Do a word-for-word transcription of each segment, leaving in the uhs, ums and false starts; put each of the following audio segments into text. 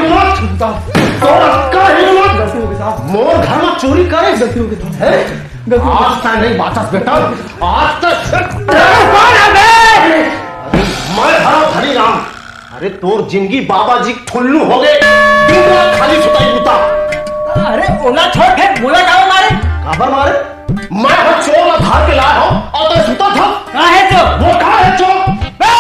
हिम्मत? तोर अतका हिम्मत? गलती हो गई साहब। मोर घर में चोरी करे? गलती हो गई साहब। हैं? गलती हो गई। आज तक नहीं बाचस बेटा, आज तक। अरे मैं हरा हरी राम। अरे तोर जिंदगी बाबा जी ठुल्लू हो गए, दिन रात खाली सुताई बुता। अरे ओला छोड़ के मोला काबर मारे? काबर मारे? मैं हर चोर ला धार के लाया हूँ और तय सुता था। कहाँ है चोर? वो कहाँ है चोर? ए!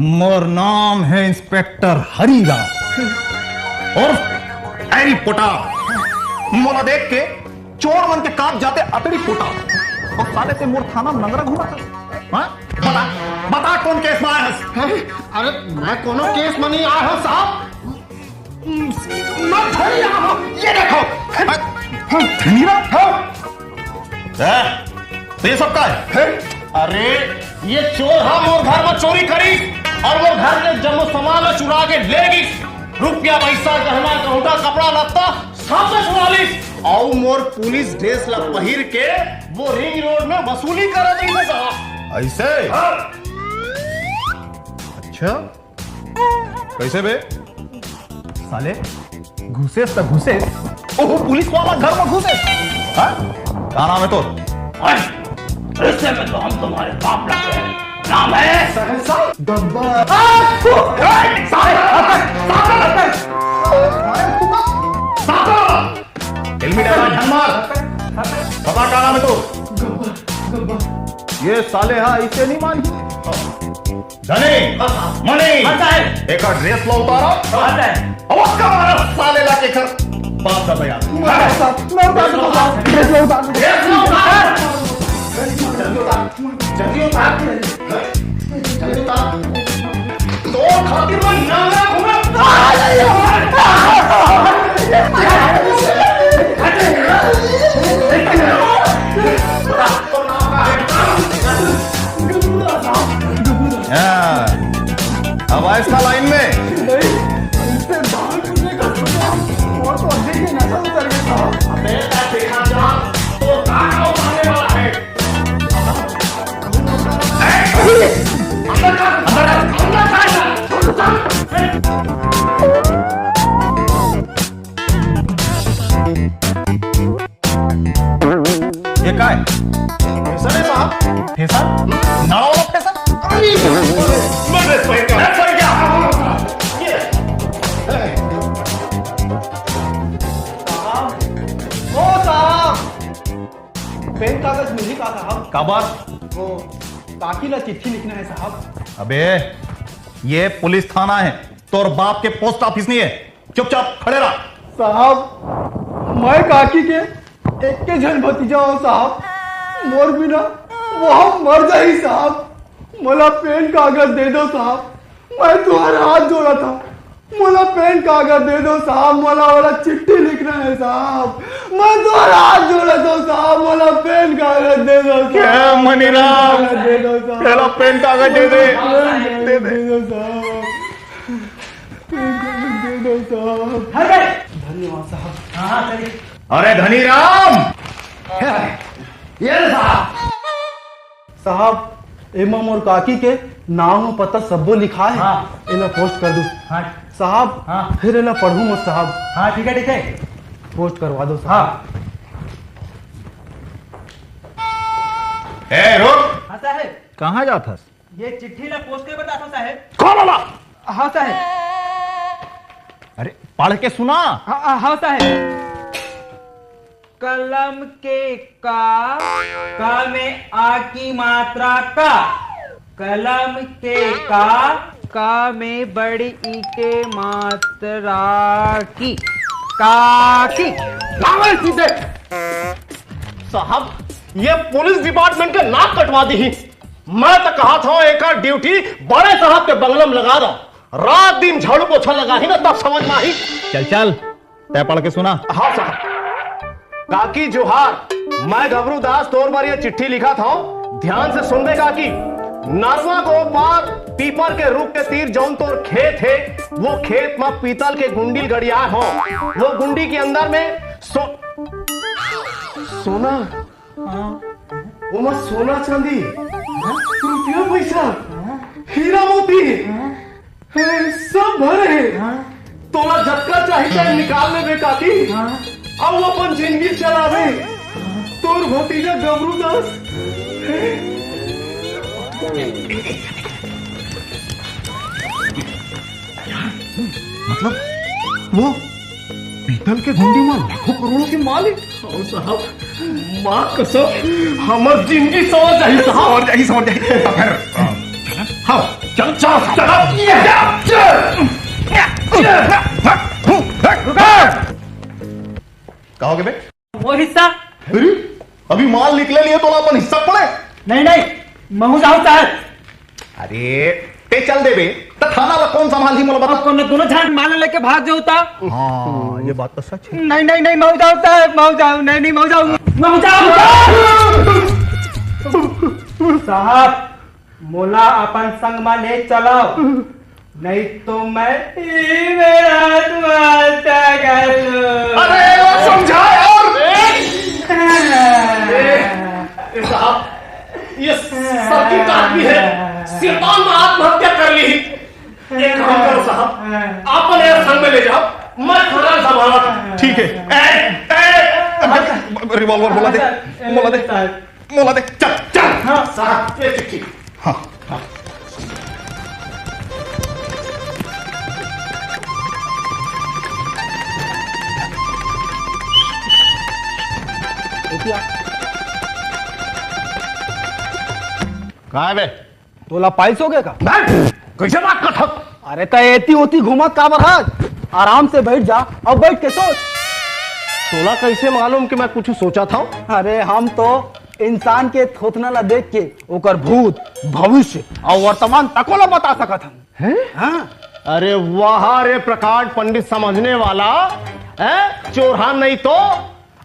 मोर नाम है इंस्पेक्टर हरीराम और हैरी पोटा। मोला देख के चोर मन के कांप जाते अतड़ी पोटा। और साले ते मोर थाना नंगरा घूमत हस। हाँ? बता, बता कौन केस में आया हस? अरे मैं कोनो केस में नहीं आया हूँ साहब। मैं धनी आ हूँ, ये देखो। धनी रहा? हाँ। हैं? तो ये सब का है? हैं? अरे, ये चोर हा मोर घर में चोरी करी और मोर घर के जम्मो सामान ला चुरा के ले गई। रुपया, पैसा, गहना, गहुटा, कपड़ा लत्ता सब ला चुरा ली। और मोर पुलिस ड्रेस ला पहिर के वो रिंग रोड में वसूली करा दी साहब। ऐसे? हाँ। अच्छा, कैसे बे? साले, घुसेस त घुसेस, ओहो पुलिस वाला घर में घुसेस। हाँ? का नाम है तोर? ओए, रिश्ते में तो हम तुम्हारे बाप लगते हैं। नाम है सहसा गब्बर। आ, फु, ए, साले, साले, साले, साले। हेलमेट वाला झन मार। बता का नाम है तोर? गब्बर, गब्बर। ये साले हा इसे नहीं मानते। धनी, हाँ, साहब। मनी, हाँ, साहब। एकर ड्रेस ला उतारा। हाँ, साहब। अब उसका मारा साले ला के कर बाप का बयान। मैं उतार सकता हूँ, साहब। ड्रेस ला उतार सकता हूँ। ड्रेस ला उतार। जल्दी उतार। जल्दी उतार। जल्दी उतार। तो खातिर मैं नांगा घूमे। हाँ, अब आए इसका लाइन में। नहीं, इससे बाहर कूदने का सोचा, वो तो अभी के नशा उतर गया था। अबे, देखा जा, तो ताका उतारने वाला है। अंदर जा, अंदर जा, अंदर जा। ये का है? फेसन है साहब। फेसन? नाड़ा वाला फेसन? अरे, मैं ड्रेस पहन के, ड्रेस पहन के। ये। साहब, ओ साहब, पेन कागज मिली का साहब? काबर? वो काकी ला चिट्ठी लिखना है साहब। अबे, ये पुलिस थाना है, तोर बाप के पोस्ट ऑफिस नहीं है। चुपचाप खड़े रह। साहब, मैं काकी के एक के झन भतीजा हूँ साहब। मोर बिना वो हम मर जाही साहब। मोला पेन कागज दे दो साहब, मैं तुम्हारा हाथ जोड़ा था। मोला पेन कागज दे दो साहब, मोला वाला चिट्ठी लिखना है साहब। मैं तुम्हारा हाथ जोड़ा था साहब, मोला पेन कागज दे दो साहब। क्या मनीराम? कागज दे दो साहब। पहला पेन कागज दे दे। पेन कागज दे दे। दे दो साहब। पेन कागज दे दो साहब। अरे! धन्यवाद साहब। हाँ, हाँ, चलिए। अरे धनीराम! ये ले साहब। साहब, एमा मोर काकी के नाम अउ पता सब्बो लिखा है। हाँ। एला पोस्ट कर दू। हाँ। साहब, हाँ। फिर एला पढ़ू मत साहब। हाँ, ठीक है, ठीक है। पोस्ट करवा दो साहब। हाँ। ए, रुक। हाँ, साहब। कहाँ जात हस? ये चिट्ठी ला पोस्ट करे बर जाथों, साहेब। खोल ला। हाँ, साहेब। अरे, पढ़ के सुना। हाँ, हाँ, हाँ, साहेब। कलम के का, का में आ की मात्रा का। कलम के का, का में बड़ी ई के मात्रा की। का की। लावे सीधे। साहब, ये पुलिस डिपार्टमेंट के नाक कटवा दी। मैं तो कहा था, एक ड्यूटी बड़े साहब के बंगला में लगा दो। रात दिन झाड़ू पोछा लगा ही ना, तब समझ में आही। चल चल, तय पढ़ के सुना। हाँ साहब। काकी जोहार, मैं घबरू दास तोर बर ये चिट्ठी लिखा था, ध्यान से सुनबे काकी। नरवा के ओ पार पीपर के रुख के तीर जौन तोर खेत हे, वो खेत म पीतल के गुंडी गड़िया हो। वो गुंडी के अंदर में सो-, सोना, हाँ। ओमा सोना चांदी, रुपया पैसा, हीरा मोती, हाँ। हे, सब भरे हे। हाँ। तोला जतका चाही, चाहे निकाल लेबे काकी। हाँ। अब अपन जिंदगी चलावे। हाँ। तोर भतीजा गबरू दास। मतलब, वो पीतल के गुंडी में लाखों करोड़ों के मालिक। अउ साहब, माँ कसम, हमर जिंदगी संवर जाही साहब। संवर जाही, संवर जाही। तो फिर, अ, हाँ, चल, चल, चल, चल, चल। कहोगे बे? वो हिस्सा। अरे, अभी माल निकले लिए तो अपन हिस्सा पड़े। नहीं, नहीं, महू जाओ साहब। अरे, ते चल देबे, त थाना ला कौन संभालही, मोला बता। अब कोनो दोनों झन माल लेके भाग जाओ ता। हाँ, ये बात तो सच है। नहीं, नहीं, नहीं, मऊ जाओ साहब, मऊ जाओ, नहीं, नहीं, मऊ जाओ, मऊ जाओ। साहब, मोला अपन संग मा ले चलाओ, नहीं तो मैं ही मेरा आत्महत्या कर लूं। अरे, वो समझा यार। ए, ए साहब, ये सर्किट आदमी है, शैतान ने आत्महत्या कर ली। एक काम करो साहब, आप मेरे संग में ले जाओ, मैं थाना संभाला। ठीक है। ए, ए, रिवॉल्वर मोला दे, मोला दे, मोला दे। चल, चल। हाँ। साहब, ये चिट्ठी। हाँ। कहाँ है बे? तोला पाइल्स हो गया का? मैं? कैसे बात करत हस? अरे, त एती ओती घूमत काबर हस? आराम से बैठ जा, अब बैठ के सोच। तोला कैसे मालूम कि मैं कुछ सोचत हंव? अरे, हम तो इंसान के थोथना ला देख के ओकर भूत, भविष्य अउ वर्तमान तको ला बता सकत हन। हैं? हाँ। अरे वाह रे प्रकांड पंडित समझने वाला, हैं? चोरहा नहीं तो।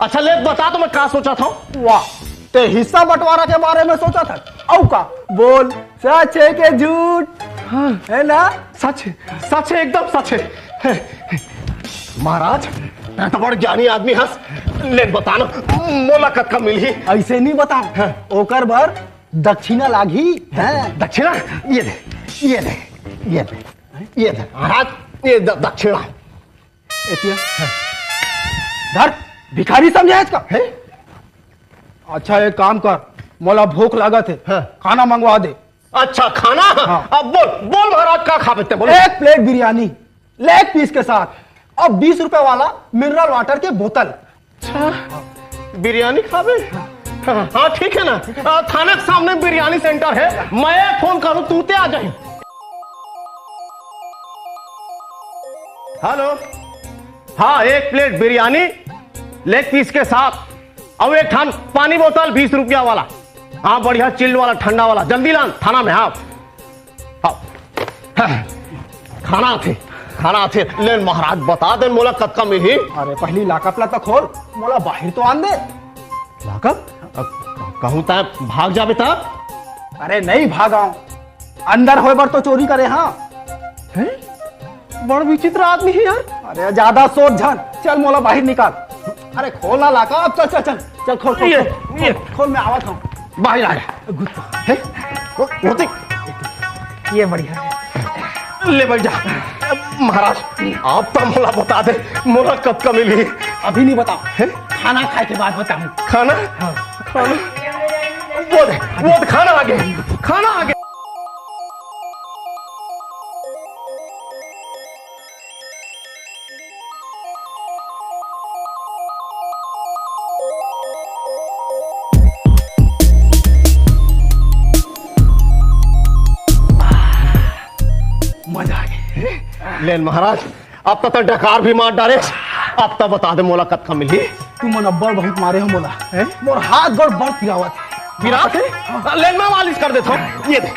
अच्छा ले बता तो मैं का सोचत हंव। वाह, ते हिस्सा बंटवारा के बारे में सोचत हस? अउ का? बोल, सच है के झूठ? हाँ। है ना? सच है, सच है, एकदम सच है। महाराज, तैं तो बड़ ज्ञानी आदमी हस, ले बता ना, मोला कतका मिलही? ऐसे नहीं बताओ। हाँ। ओकर बर दक्षिणा लागही। हैं? दक्षिणा? ये दे, ये दे, ये दे, ये दे, महाराज, ये द-, दक्षिणा। एतिया। धर, भिखारी समझे इसका? हैं? अच्छा, एक काम कर, मोला भूख लागत है, हाँ। खाना मंगवा दे। अच्छा, खाना? हाँ। अब बोल, बोल महाराज, का खाबे ते, बोल। एक प्लेट बिरयानी, लेग पीस के साथ, और बीस रुपए वाला मिनरल वाटर के बोतल। अच्छा, बिरयानी खाबे? हाँ, हाँ, ठीक है ना? आ, थाना के सामने बिरयानी सेंटर है, मैं फोन करूँ, तू ते आ जाही। हेलो, हाँ, एक प्लेट बिरयानी, लेग पीस के साथ, अउ एक ठन पानी बोतल बीस रुपया वाला। हाँ, बढ़िया चिल्ड वाला, ठंडा वाला, जल्दी लान थाना में। हाँ, हाँ। खाना आथे, खाना आथे। ले महाराज, बता दे मोला कतका मिलही। अरे, पहली लॉकअप ला तो खोल, मोला बाहर तो आन दे। लॉकअप? अब कहूँ तैं भाग जाबे त? अरे नहीं भागाऊं, अंदर होए बर तो चोरी करे हाँ। हैं? बड़ विचित्र आदमी है यार। अरे ज्यादा सोच झन, चल मोला बाहर निकाल। अरे खोल ना लॉकअप, चल चल चल चल, खोल खोल ये, खोल, ये। खोल, खोल, मैं आवत हूँ। बाहर आ गया। गुड। हैं? वो, वो तो ये बढ़िया है। ले बैठ जा। महाराज, आप तो मोला बता दे, मोला कतका मिलही? अभी नहीं बताओ, हैं? खाना खाए के बाद बताऊँ। खाना? हाँ। खाना? वो दे, वो दे, खाना आ गया, खाना आ गया। मजा आ गया। लेन महाराज, अब तो तैं डकार भी मार डारे। अब तो बता दे मोला कतका मिलही? तुमन अब्बड़ बहुत मारे हो मोला। हैं? मोर हाथ गोड़ बड़ पिरावत हे। फिर आप, हाँ, ले, मैं मालिश कर देता हूँ। ये दे।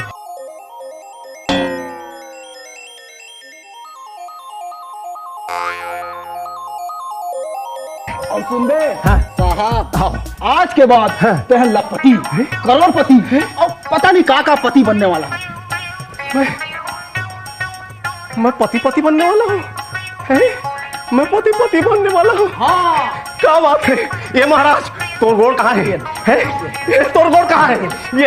अउ सुन बे, हाँ। साहब, हाँ। आज के बाद हाँ। तेह लखपति, करोड़पति अउ पता नहीं का का पति बनने वाला हे। मैं, मैं पति पति बनने वाला हूँ, हैं? मैं पति पति बनने वाला हूँ। हाँ। क्या बात है? ये महाराज, तोर गोड़ कहाँ है? हैं? ये तोर गोड़ कहाँ है? ये,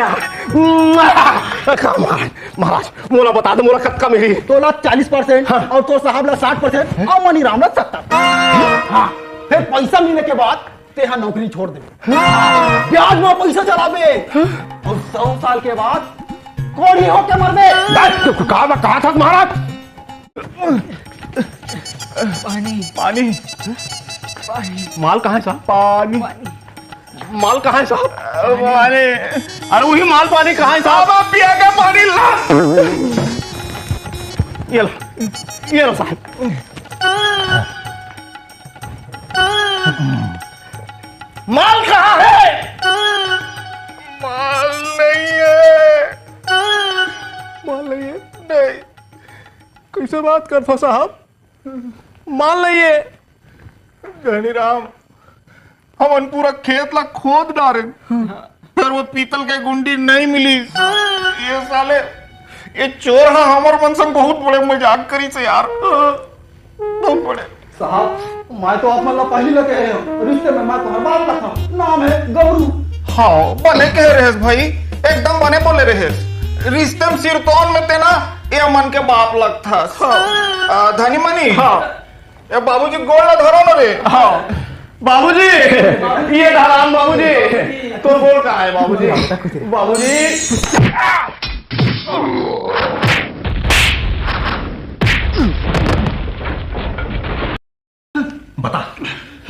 का महाराज, महाराज, मोला बता दे, मोला कतका मिली? तोला चालीस परसेंट हाँ। अउ तोर साहब ला साठ परसेंट अउ मनीराम ला सत्तर। हाँ, फिर पैसा मिलने के बाद तेहा नौकरी छोड़ दे, ब्याज में पैसा चलाबे अउ सौ साल के बाद कोढ़ी होके मरबे। बस, तू का, का था महाराज? पानी। पानी। पानी। माल कहाँ है साहब? पानी। पानी। माल कहाँ है साहब? पानी। अरे वही माल पानी कहाँ है साहब? आप पिया के पानी ला। ये लो, ये लो साहब। माल कहाँ है? माल नहीं है। माल नहीं है? नहीं। कैसे बात करथो साहब? माल नहीं है। धनीराम, हमन पूरा खेत ला खोद डारेन, फेर वो पीतल के गुंडी नहीं मिलिस। ये साले, ये चोर हा हमर मन संग बहुत बड़े मजाक करिस यार, बहुत बड़े। साहब, मैं तो आप मन ला पहिली ले कहे हंव, रिश्ते में मैं तुम्हार बाप लगथंव, नाम है गबरू। हाँ, बने कहे रहेस भाई, एकदम बने बोले रहेस। रिश्ते में सिरतोन में तें ना, ये मन के बाप लगथस। हाँ। आ, धनी मनी। हाँ। ए बाबूजी, गोड़ ला धरो ना रे। हाँ। बाबूजी, ये धराम बाबूजी, तोर गोड़ कहाँ है बाबूजी? बाबूजी। बता,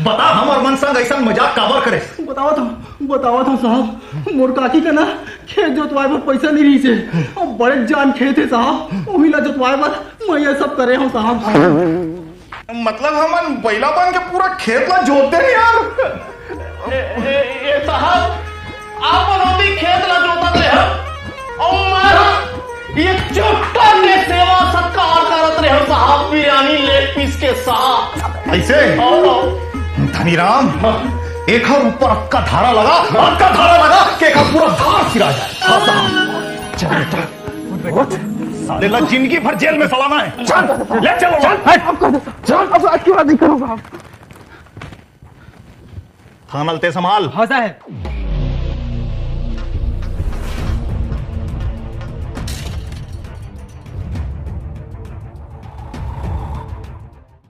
बता, हमर मन संग अइसन मजाक काबर करेस? बतावत हंव, बतावत हंव साहब, मोर काकी के ना खेत जोतवाए बर पइसा नइ रहिस हे। अउ बड़े जान खेत हे साहब, उही ला जोतवाए बर मैं ये सब करे हंव साहब। मतलब हमन बइला बन के पूरा खेत ला जोत देन यार। ए, ए, ए साहब, आप मन ओती खेत ला जोतत रहे हो, अउ मैं ये चुपका के सेवा सत्कार करत रहे हो साहब, बिरयानी लेग पीस के साथ। अइसे? हाँ। धनीराम, हाँ। एकर ऊपर अतका धारा लगा, अतका धारा लगा कि एकर पूरा धार सिरा जाए। हाँ साहब। चल बेटा, उठ। साले ला जिंदगी भर जेल में सड़ाना है। चल, ले चलो। चल, हट। अब कर दो। चल, अब आज के बाद नहीं करूंगा। थाना ल तें संभाल। हाँ साहब।